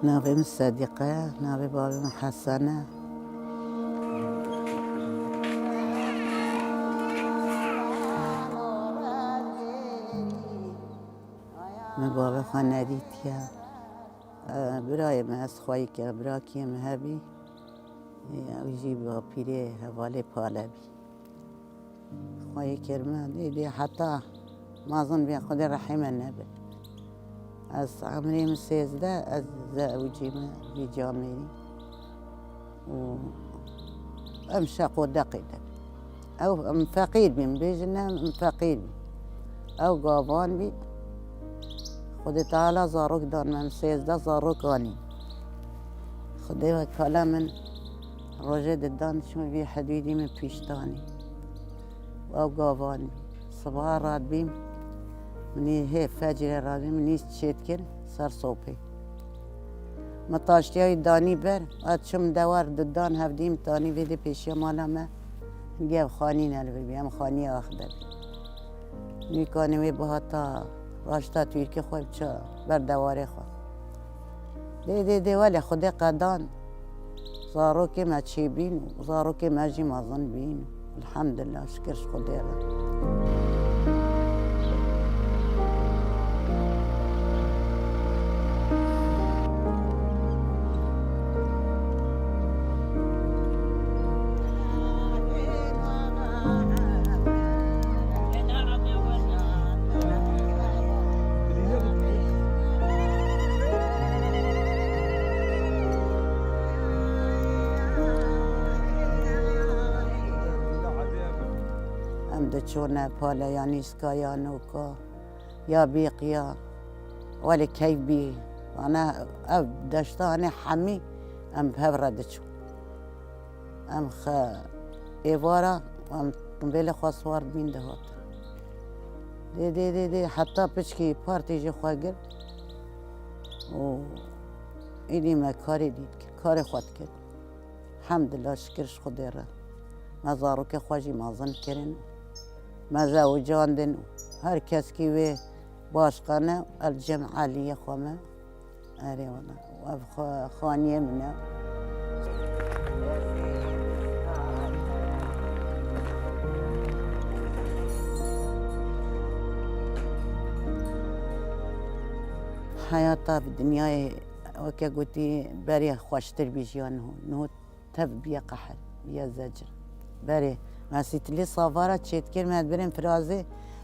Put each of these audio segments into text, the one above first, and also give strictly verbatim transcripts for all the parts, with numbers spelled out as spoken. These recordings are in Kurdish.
Navê min Sedîqe ye, navê bavê min Hesen e. Min bavê xwe nedîtiye. E, birayê min, ez xweyî kirim, birakiyê min hebî. E, ew jî bapîrê hevalê pale bî. Xweyî kirme, dê, dê heta mezin bî, Xwedê rehîme nebe. Ez emrê min sêzdeh, ez zewicîme vî camêrî. Û em şeq û deqê de. Ew, em feqîr bîn, bêjin ne, em feqîr bîn. Ew gavan bî. Xwedê Teala zarok dan me, em sêzdeh zarok anî. Xwedê wekala min rojê didan, çûn vî hedûdî min pîştanî. Ew gavan bî. Sibaha radbîm, min hê fecrê radbîm, min îst çêt kir ser sopê. Min taştiya wî danî ber, hat çûm dewar didan hevdîm tanî vê dê pêşiya mala me. Hingê ev xanî ne li vir bî, em xaniyê ax de bî. Nûkanê wê bihata raşta tûrkê xwe biça ber dewarê xwe. Dê, dê, dê, welê Xwedê qedan. Zarokê me çêbîn û zarokê me jî mezin bîn. Elhamdulillah, şikir ji Xwedê re. Em diçûne paleya nîska ya nûka, ya bîqiya, welê keyf bî. Ana ev deşta hene hemî em bi hev re diçûn. Em xe êvara, em qunbêlê xwe siwar dibîn dihatin. Dê, dê, dê, dê, heta piçkî partî jê xwe girt û êdî me karê dî dikir, karê xwe dikir. Hemdillah, şikir ji Xwedê re. Me zarokê xwe jî mezin kirin. Me zewicandin. Her keskî wê başqane el cem aliyê xwe me. Erê wala. Ev xwe-, xaniyê min e. Heyata bi dinyayê, weke gotî, berê xweştir bî jiyan niho. Niho tev biye qehir, biye zecir. Berê, me sîtilê savara çêdikir, me dibirên firazê,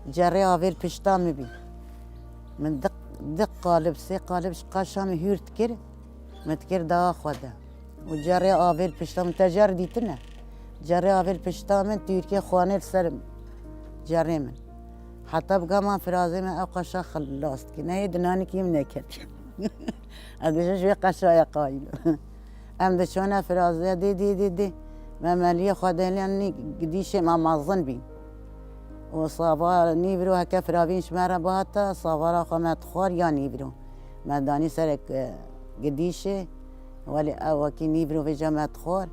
cerê avêl pişta min bî. Min di, di qalib, sê qalib ji qaşa min hûr dikir, min dikir dawa xwe de. Û cerê avêl pişta min, te cer dîtine. Cerê avêl pişta min, tûrkê xwanê li ser cerê min. Heta bi gama firazê me ew qaşa xilas dikir. Neyê di nanikî min neketiye. Ez dibêjim ji wê qeşaya qayîl. Em diçûne firazê dê, dê, dê, dê. Me meliyê xwe delî, nî gidîşê me mezin bî. Û sava nîvro heke firavîn ji me re bihata, savara xwe me dixwar ya nîvro. Me danî serek, e, gidîşê, welê ew wekî nîvro vêca me dixwar,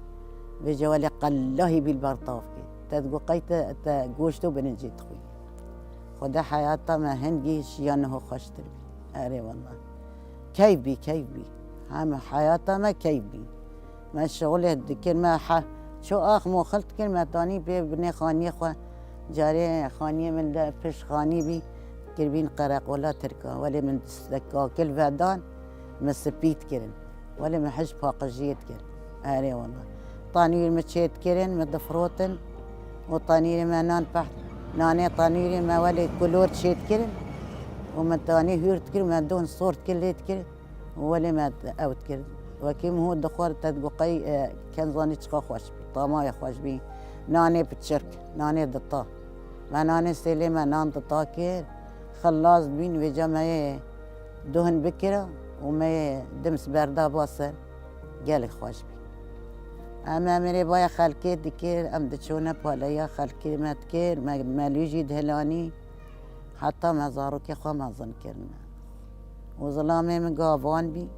vêca welê qellahî bî li ber tavkê. Te digot qey te, te goşt û birincê dixwî. Xwedê heyata me hingî ji ya niho xweştir bî. Erê wela. Keyf bî, keyf bî. Heme heyata me keyf bî. Me şixulê dikir, me he-, ço ax moxil dikir, me tanî pê binê xaniyê xwe. Carê xaniyê min de pişt xanî bî, kiribîn qereqola tirka. Welê min dest-, kakil vedan, min spî dikirin. Welê min hij paqijiyê dikir. Erê wela. Tanîr min çê dikirin, min difirotin. Û tanîrê me nan peht, nanê tanîrê me welê kulor çê dikirin. Û min tanî hûr dikir, me don sor dikir lê dikir. Welê me ew dikir. Wekî min hûn dixwar te digot qey, e, ken zanî çiqa xweş bî. Tamayê xweş bî. Nanê piçirk, nanê dita. Me nanê sêlê me nan dita kir. Xilas dibîn vêca me yê duhin bikira û me yê dims berda ba ser. Gelek xweş bî. Em emirê baya xelkê dikir, em diçûne paleya xelkê me dikir, me, melû jî dihilanî. Heta me zarokê xwe mezin kirine. Û zilamê min gavan bî.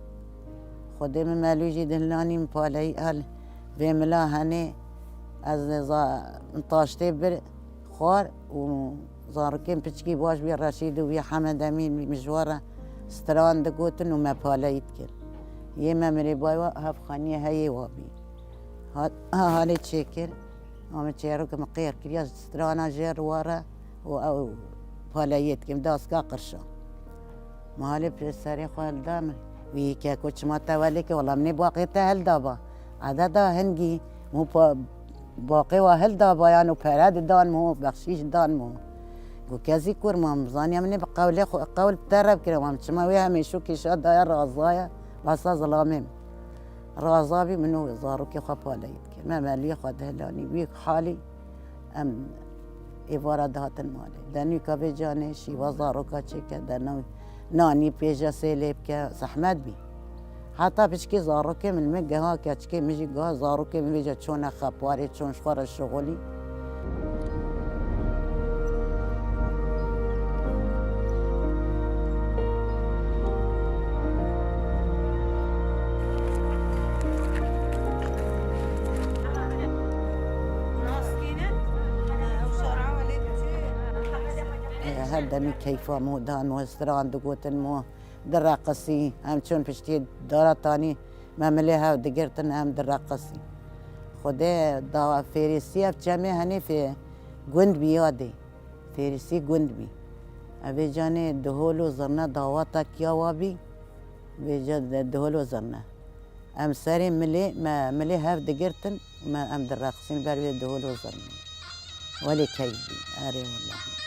Xwedê min melû jî dihilanî min paleyî el vê mila henê. Ez za-, min taştê bir xwar û zarokên piçkî baş bî Reşîd û bî Hemed Emîn bî, min ji we re stran digotin û me paleyî dikir. Yê Memrê Bay wa hevxaniyê heyê wa bî. Hat, ha, halê çêkir. Ame çêrok min qêr kiriya strana jê re ware û ew paleyê dikim daska qirşa. Malê pê serê xwe hilda min. Wî keko çima te welê ke, wela min ê baqê te hilda ba. Ededa hingî min pa-, baqê wa hilda ba yan û pere didan min û bexşîş dan min. Got, kezî kur, ma min zaniya min ê bi qewlê xwe, qewl bi te re bikire, ma min çima wê hemêşo kêşa daya razaya, basa zilamê min. Raza bî min û zarokê xwe paleyî dikir. Me meliyê xwe dihilanî. Wî halî em êvara dihatin malê. Denûka vê canê şîva zaroka çêke, dena nanî pêja sêlê bike, zehmet bî. Heta piçkê zarokê min, min geha keçikê min jî geha zarokê min vêca çone xeparê, çon ji xwe re şixulî. Her demî keyfa min dan û stran digotin min direqisî. Em çûn piştî dara tanî, me milê hev digirtin, em direqisî. Xwedê da fêrîsî ev çemê henî fê gund bî yadê. Fêrîsî gund bî. Evê canê dihol û zirne dawata kiya wa bî. Vêca de dihol û zirne. Em serê milê, me milê hev digirtin, me em direqisîn ber vê dihol û zirnê. Welê keyf bî. Erê wellahî.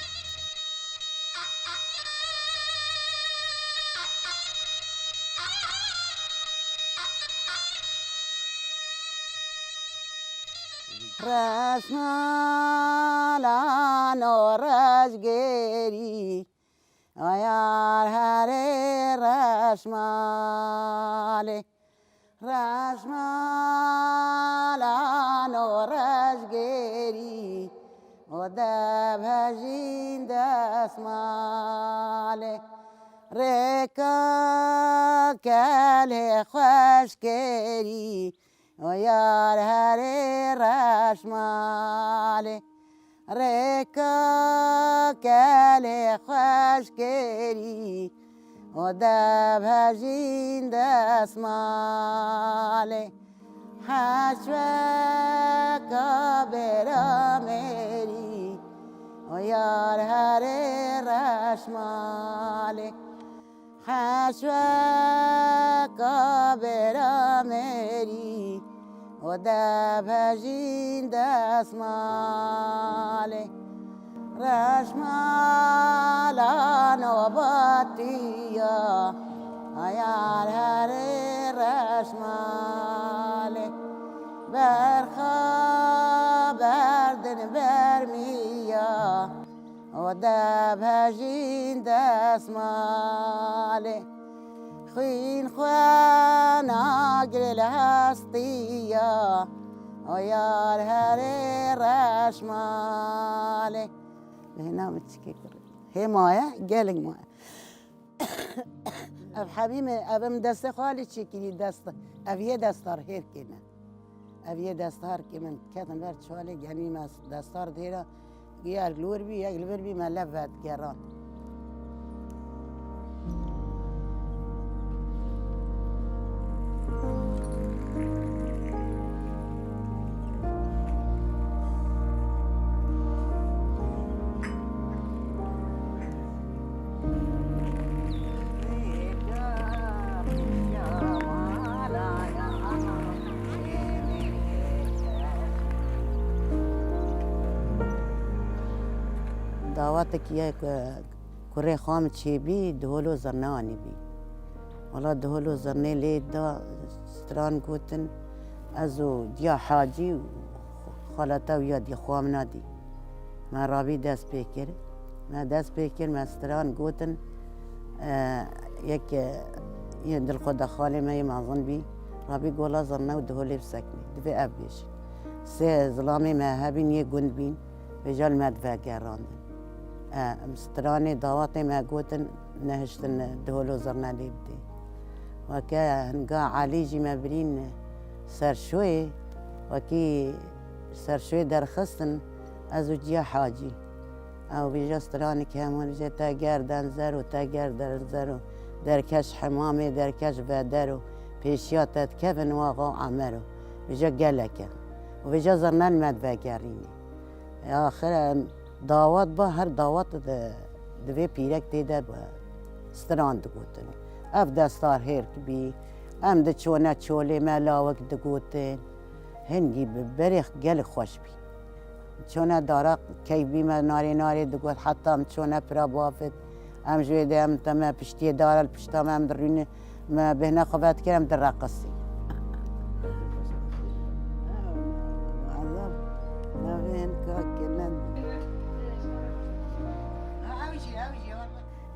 Reşmalan o rejgêrî, o yar herê reşmalê. Reşmalan o rejgêrî, o debhejîn desmalê. Rêka kelê xweşkêrî, o yar herê reşmalê. Rêka kelê xweşkêrî, o debhejîn desmalê. Heşveka bêramêrî, o yar herê reşmalê. Heşveka bêramêrî, o debhejîn desmalê. Reşmalan o batiya, a yar herê reşmalê. Berxa berdin bermiya, o debhejîn desmalê. Xwîn xwe nagire li hestiya, o yar herê reşmalê. Lê hêna min çikê kir. Hê maye, gelek maye. Ev hebî me, ev em destê xwe alî çêkirî dest. Ev yê destar hêr kêne. Ev yê destar kê min ketin ber çalê genî me destar dêra. Yek li wir bî, yek li vir bî, me lev vedigerand. Dawatek ye ku kurê xwe min çêbî, dihol û zirne anîbî. Wela dihol û zirnê lê da, stran gotin, ez û Diya Hacî û xaleta wî ya dî xwe min a dî. Me rabî dest pê kir. Me dest pê kir, me stran gotin, e, yek, e, yê dilxwe de xalê me yê mezin bî, rabî gola zirne û diholê biseknî. Divê ev bêjin. Sê zilamê me hebîn yê gund bîn, vêca li me divegerandin. E, em stranê dawatê me gotin, nehiştin dihol û zirne lê bidê. Weke hinga Elî jî me birîn ser şoyê, wekî ser şoyê derxistin, ez û Ciya Hacî. Ew vêja stranik hemû dibêje, te gerden zer û te gerden zer û derkeş hemamê, derkeş vedero, Pêşiya te dikevin û axa Emero. Vêca gelek e. Û vêca zirnen me divegerînê. E, axir em dawet ba, her dawet di, divê pîrek tê de bi stran digotin. Ev destar hêrk bî. Em diçûne çolê me lawik digotin. Hingî bi berê gelek xweş bî. Çûne dara keyf bî me narê narê digot, heta em çûne pira bavit. Em ji wê de em te me piştiyê dara li pişta me em dirûne, me bêhna xwe vedikir em direqisî. Allah, navê hin kakine.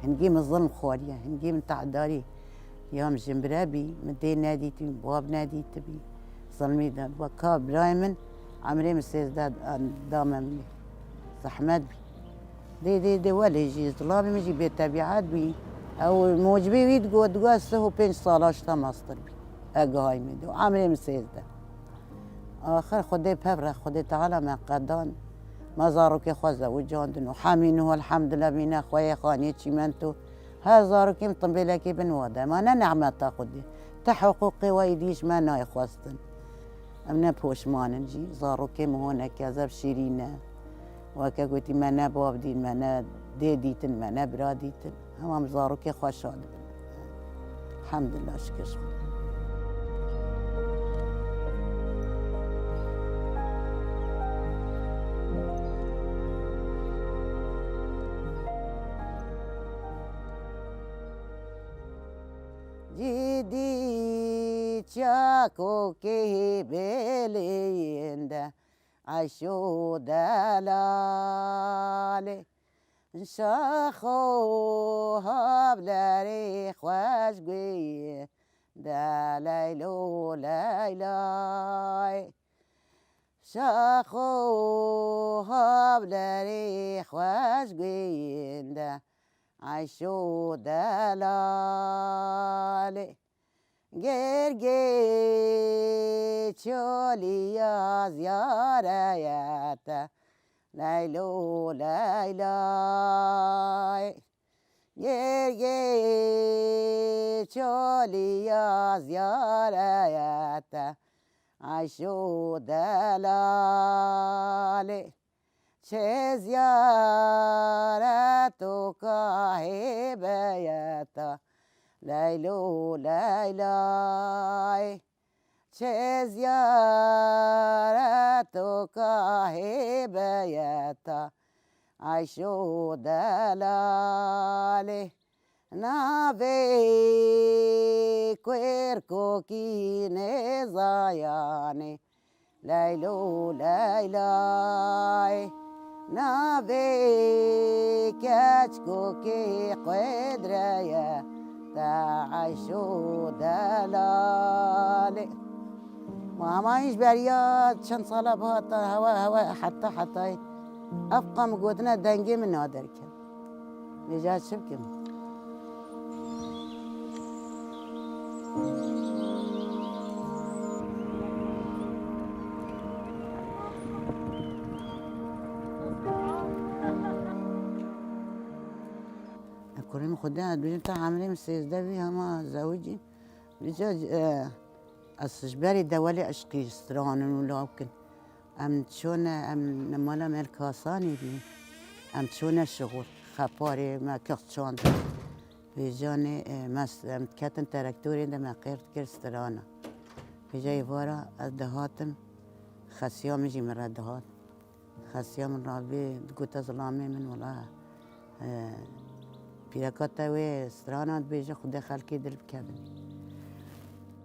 Hingî min zilm xwariye, hingî min tehdarî. Ya min jinbire bî, min dê nedîtibî, bab nedîtibî. Zilmî de, ba ka birayê min, emrê min sêzdeh da me min. Zehmet bî. Dê, dê, dê, welê jî, zilamê min jî bêtebîet bî. Ew mocibê wî digot, digot, ez sih û pênc sala ji te mestir bî. E gihayî min dê. Emrê min sêzdeh. Axir Xwedê pevre, Xwedê Teala me qedan. Me zarokê xwe zewicandin û hemî niho elhamdulillah mîne xwe yê xaniyê çîmento. Her zarokê min timbêlekê bin wa de. Ma ne nehmeta Xwedê. Ti hiqûqê we îdî ji me nayê xwestin. Em ne poşman in jî. Zarokê min honeke zef şîrîn e. Weke gotî me ne bav dîn, me ne dê dîtin, me ne bira dîtin. Hema em zarokê xwe şa dibin. Elhamdulillah, şikir ji Xwedê. Cîdî çakokê bêlêyên de eşo delalê. Şaxo havlerê xweş guye de leylo leylay. Şaxo havlerê xweş guye de eşo delalê. Girgê çoliya ziyareye te, leylo leylay. Girgê çoliya ziyareye te, eşo delalê. Çi ziyaret û kahê beyeta, leylo leylay. Çi ziyaret û kahê beyeta, eşo delalê. Navê kuêr kokî nêzayanê, leylo leylay. Navê keçkokê qedreye te eşo delalê. Ma hema hîn ji beriya çend sala bihata hewe, hewe heta hetayê. Ev qam gotine dengê min naderke. Vêca çi bikim? Kurê min Xwedê, ez dibêjim ta emrê min sêzdeh bî hema zewicî. Vêca, e, ez ji berî dewelê eşqî stranin û lawkin. Em çûne, em li mala me li Kasanê bî. Em çûne şixul. Xeparê me kix çand. Vêcanê, e, me s-, em diketin terektorê de me qêr dikir strana. Vêca êvara ez dihatim, xesiya min jî min re dihat. Xesiya min rabê, digote zilamê min, wela, e, pîreka te wê strana dibêje, Xwedê xelkê dil bikevin.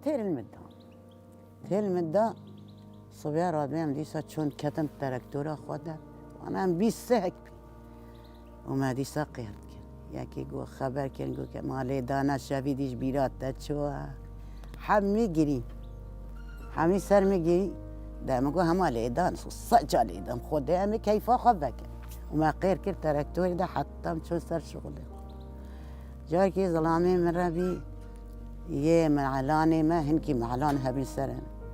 Têl min da. Têl min da, sibeya radibê em dîsa çûn ketin terektora xwe de. Wana em bîst sehek bî. Û me dîsa qêr dikin. Yekî got, xeber kirin, got ke ma lêdana şevî dî ji bîra te çi wa? Hemî girî. Hemî ser min girî. De min got hema lêdan, seca lêdan. Xwedê em ê keyfa xwe vekin. Û me qêr kir terektorê de heta em çûn ser şixulê xwe. Carekî zilamê min re bî, yê mehelanê me, hinkî mehelan hebîn ser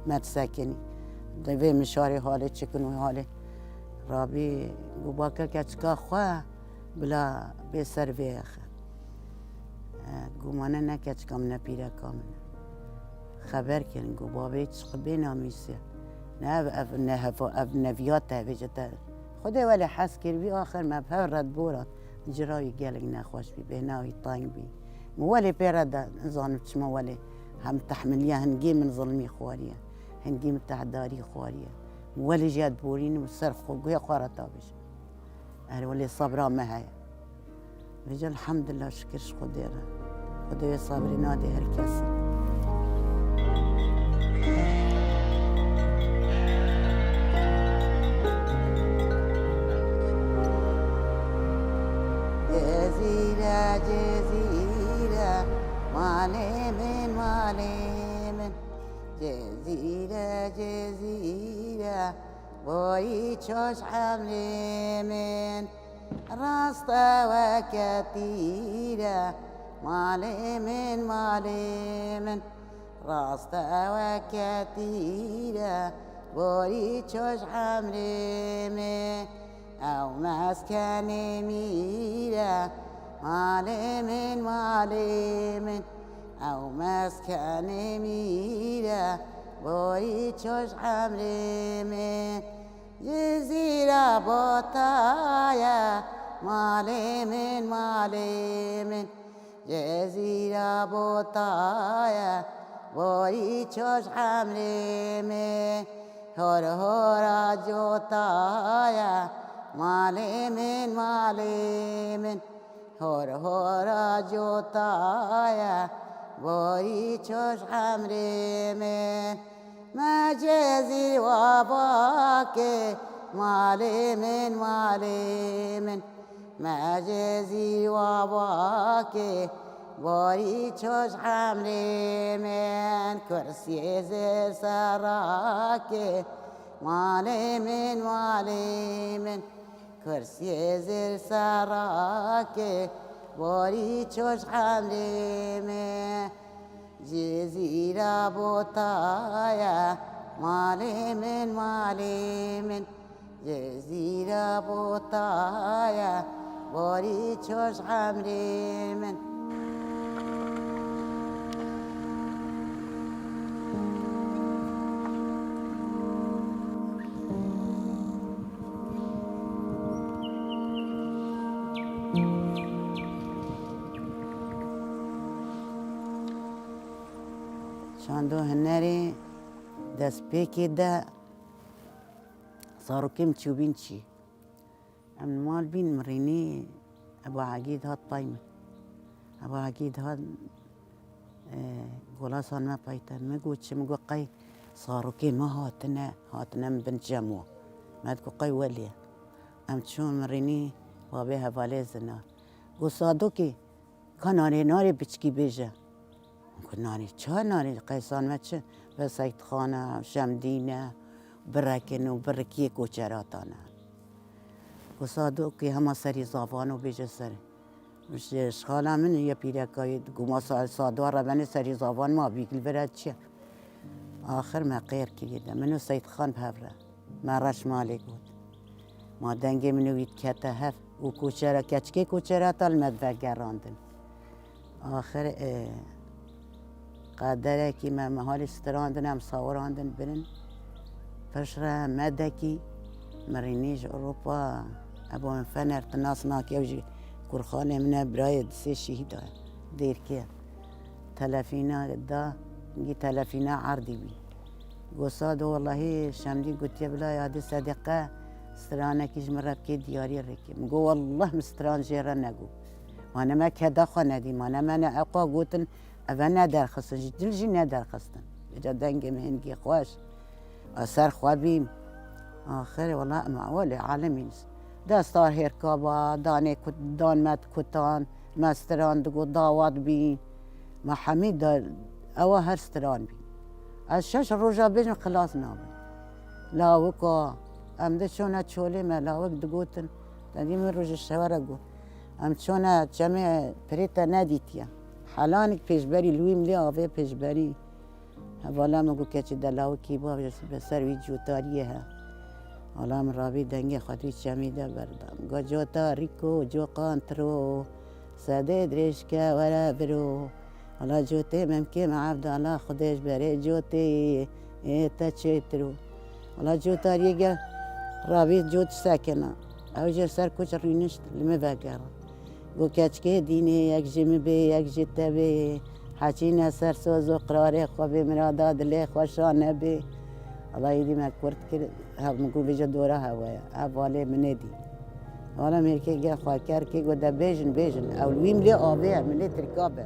me disekinî. Divê mişarê halê çikin û halê. Rabî got, ba ke keçika xwe bila bê ser vê yexe. E, got, ma ne, ne keçika min e, pîreka min e. Xeber kirin ku babê çiqibê namîse. Ne ev, ev ne heva, ev neviya te vêce te. Xwedê welê hez kir vî axir me bi hev re diboran. Cira wî gelek nexweş bî, bêhna wî teng bî. Min welê pê re de, nizanim çima welê hem tehmiliye hingê min zilmî xwariye. Hingê min tehdarî xwariye. Min welê jî ez diborînim û ser xwe guhê xwe re tabêjim. Erê welê sebra me heye. Vêca elhamdulillah şikir ji Xwedê re. Xwedê wê sabrê nadê her kesî. Cezîre, Cezîre, malê min, malê min. Cezîre, Cezîre, borî çoş emrê min. Rast e weke tîr e, malê min, malê min. Rast e weke tîr e, borî çoş emrê min. Ew meskenê mîr e, malê min, malê min. Ew meskenê mîr e, borî çoş emrê min. Cizîra Botaye, malê min, malê min. Cizîra Botaye, borî çoş emrê min. Hor hora Cotaye, malê min, malê min. Hor hora Cotaye, borî çoş emrê min. Me Cezîr wa bake, malê min, malê min. Me Cezîr wa bake, borî çoş emrê min. Kursiyê zêr serake, malê min, malê min. Kursiyê zêr serake, borî çoş emrê min. Cizîra Botaye, malê min, malê min. Cizîra Botaye, borî çoş emrê min. Çando hunerê destpêkê de zarokê min çûbîn çî. Em li mal bîn, mirînî Ebu Egîd hat pay min. Ebu Egîd hat, e, golasan me pay te. Min got çi? Min got qey zarokê me hatine, hatine min bin cem wan. Me digot qey welê ye. Em çûn mirînî babê hevalê zina. Got Sadokê, ka narê, narê piçkî bêje. Min got, "Narê, ça narê? Qeysan me çi? Be Seytxan e, Şemdîn e, birek in û birikiyê koçeratan e." Got, "Sadokê hema serî zavan û bêje serê." Ji, ji xala min ya pîreka yê, goma sa-, Sado re benê serî zavan ma bîk li vir e çi ye? Axir me qêr kiriye de. Min û Seytxan bi hev re. Me reş malê got. Ma dengê min û wî dikete hev û koçera, keçikê koçera ta li me vegerandin. Axir, e, qederekî me, me halî strandin, em sawirandin birin. Piştre medekî mirînî ji Ewropa, Ebo min Fener, tu nas nake, ew jî kurxanê min e, birayê di sê şehîda ye. Dêrkê. Telefîna da, gî telefîna erdî bî. Go Sado, wellahî Şemdî gotiye, bila ya di sedeqe stranekî ji min re bikê diyarî rêkê. Min go, wellah min stran jê re nego. Ma ne me keda xwe nedî, ma ne me ne ew xwe gotin, eve nederxistin, ji dil jî nederxistin. Vêca dengê min hingî xweş. Ez ser xwe bîm. Axir wela em welê alemîn. Desta hêrka ba, danê kut-, dan me dikutan, me stiran digot dawat bî. Me hemî da, ewa her stiran bî. Ez şeş roja bêjim xilas nabim. Lawika, em de çûne çolê me, lawik digotin. Te dî min rojê şewere got. Em çûne çemê pirê te nedîtiye. Helanik pêşberî, li wî milê avê pêşberî. Hevala min got, keçî delawikî ba, bi ser wî cotariyê he. Hala min rabî dengê xwe di wî çemî de berda. Min got, "Cotarîko, coqantiro, sedê dirêjke were viro, Wala cotê Memkê me Evdala, Xwedê ji berê cotê yê te çêtir û. Wala cotariyê ge rabî cot sekina. Ew jê ser kuç rînişt li min vegera. Got keçikê dînê yek ji min bê, yek ji te bê. Heçîne ser soz û qirarê xwe bê, mirada dilê xwe şa nebê. Wala êdî me kurt kir, hev min got vêca dora hewa ye. Ev valê min ê dî. Wala mêrkê ge xwe ker kê got de bêjin, bêjin. Ew li wî milê avê ye, milê tirka be.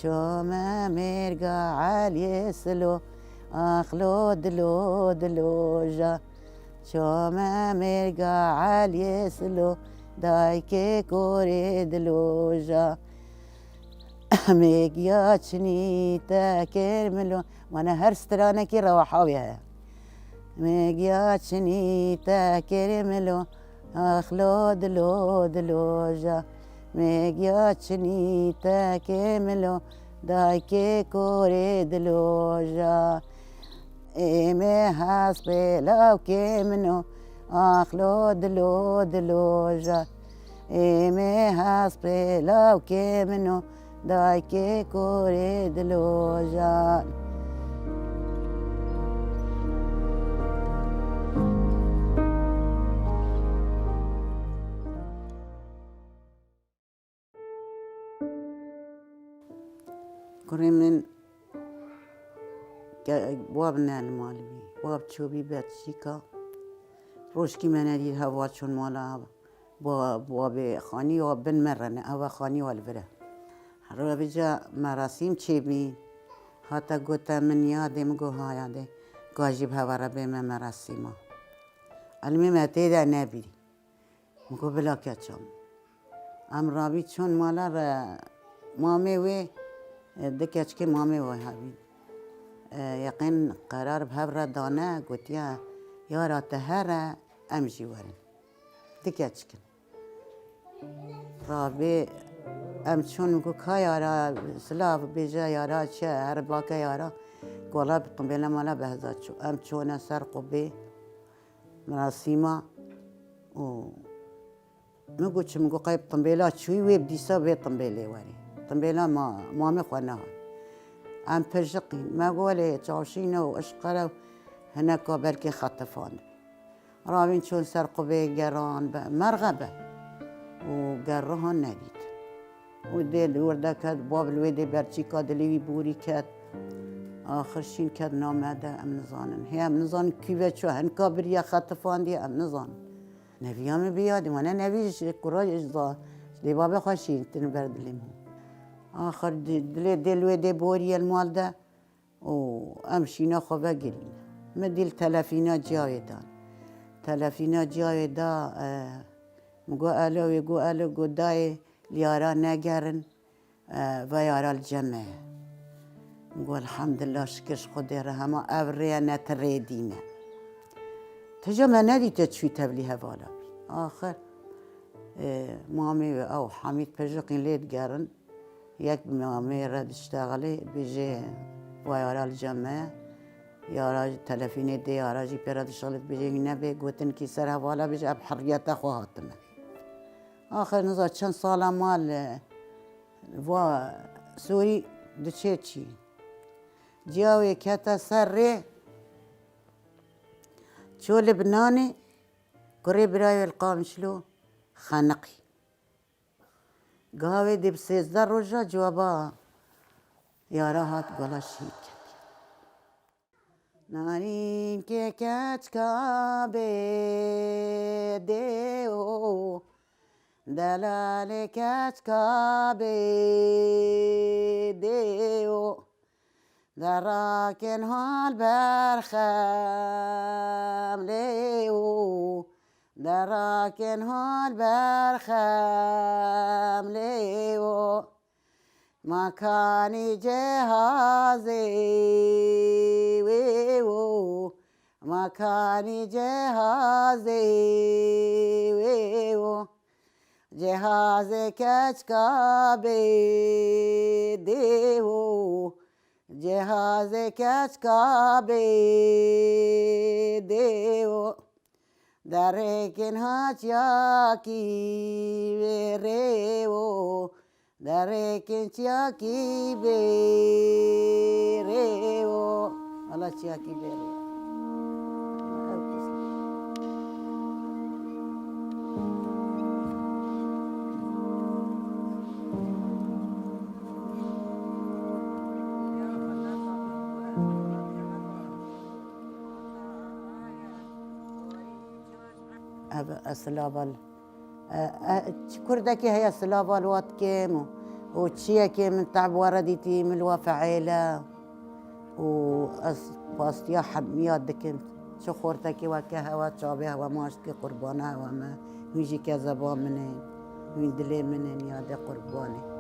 Çome mêrga Eliyê Silo, ax lo dilo diloja. Çome mêrga Eliyê Silo, dayikê korê diloja. Mêgiya çinî te kir milo. Mane her stranekî rewaha wê heye. Mêgiya çinî te kir milo. Ax lo dilo diloja. Mêgiya çinî te kê milo, dayikê korê diloja. Ê mê hespê lawkê mino, ax lo dilo diloja. Ê mê hespê lawkê mino, dayikê korê diloja. Kurê min ke-, wab ne li mal bî. Wab çûbî Belçîka. Rojkî me nedît heval çûn mala hev. Ba-, babê xanî wa bin me re ne, ev xanî wa li vir e. Revîca merasîm çêbî. Hate gote min yadê, min got ha yadê. Ka jî bi hev re bê me merasîma. Ilmê me tê de nebî. Min got bila keça min. Em rabî çûn mala re, mamê wê, e, di keçikê mamê wê hebîn. E, yeqîn qerar bi hev re dane, gotiye, yara te here, em jî werin. Di keçik in. Rabê em çûn, min got ka yara, silav bêje yara çi, here bake yara. Gola bi qimbêle mala behza çû. Em çûne ser qubê. Mirasîma û min got çi, min got qey bi timbêla çûyî wê bi dîsa vê timbêlê werî. Timbêla ma, mamê xwe nehat. Em pijiqîn. Me got welê çavşîne û işqere û hineka belkê xetifandin. Ravîn çûn ser qubê geran be, merxe be. Û gerihan nedît. Û dê li wir de ket, bab li wê dê berçîka dilê wî borî ket. Axir şîn ket name de, em nizanin. Hê em nizanin kî ve çû, hinka biriye xetifandiye, em nizanin. Neviya min bi yadê me ne, nevî ji kura ji za, ji dê babê xwe şîn tine ber dilê min. Axir di-, dilê dê li wê dê boriye li mal de. Û em şîna xwe vegirîne. Min dîl telefîna ciyawê dan. Telefîna ciyawê da, e, min got elo, wê got elo, got dayê li yara negerin, e, ve yara li cem me ye. Min got elhamdillah, şikir ji Xwedê re hema ev rê ye, ne ti rê dîne. Tija me nedîte çûyî tevlî hevala bî. Axir, e, mamê wê ew Hamîd Pejiqîn lê digerin. Yek bi mamê re diştexilê, dibêje, va yara li cem me, yara jî telefînê dê, yara jî pê re dişixilê, dibêje, hîn nebê, gotin kî ser hevala bêje, ev bi heriyeta xwe hatime. Axir niza çend sala mal, va sorî diçê çî. Ciya wê kete ser rê, çû li binanê, kurê birayê wê li Qamişlo xeniqî. Gavê dê bi sêzdeh roja cewaba yara hat gola şehîd ketiye. Narînkê keçka bê dê o, delalê keçka bê dê o. Derakin hal berxem lê û, derakin hal berxem lê û. Makanî cihazê wê û, makanî cihazê wê û. Cihazê keçka bê dê û, cihazê keçka bê dê û. Derêkin haçiyakî wê rê û, Derêkên çiyakî bêrê o. Ala çiyakî bêrê. Ev, ez silava li, e, e, çi kurdekî heye, silava li wan dikim û, û çiyekê min teb were dîtî, min li we feêle û ez pastiya hemiya dikim. Çi xortekî weke hewa çavê hewa maşkî qurbana hewa me. Hûn jî kezeba min ê, hûn dilê min ê, niyadê qurbanê.